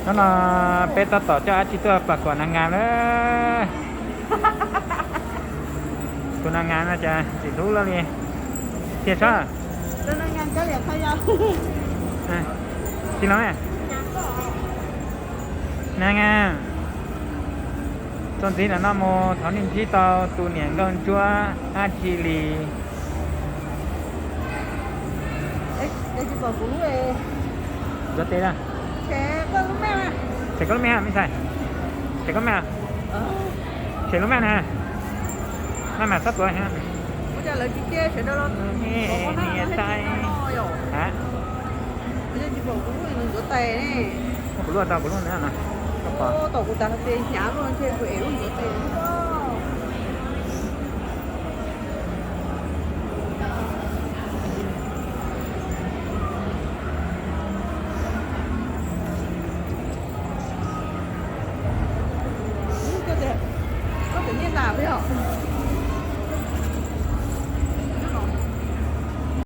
Hnub no peb tab tom coj dab tsi tuaj pab kuam nas ngas lawm. Tus nas ngas no cas ntxim hlub luaj li. Tiag sab. Tij laug, nas ngas, txuas ntxiv ntawm no mus thov nej ntsib tau tus niam nkauj ntsuab dab tsi li. Ntxuav tes na. Tshem koj lub me, me ntxhais. Tshem koj me. Tshem lub me na. Maj mam txhob tuav. Kuv luaj tau kuv lub na. Tom kuv tas tes hnyav luaj ntshe kuv ev lub ntxuav tes. Koj txom nyem tas yog?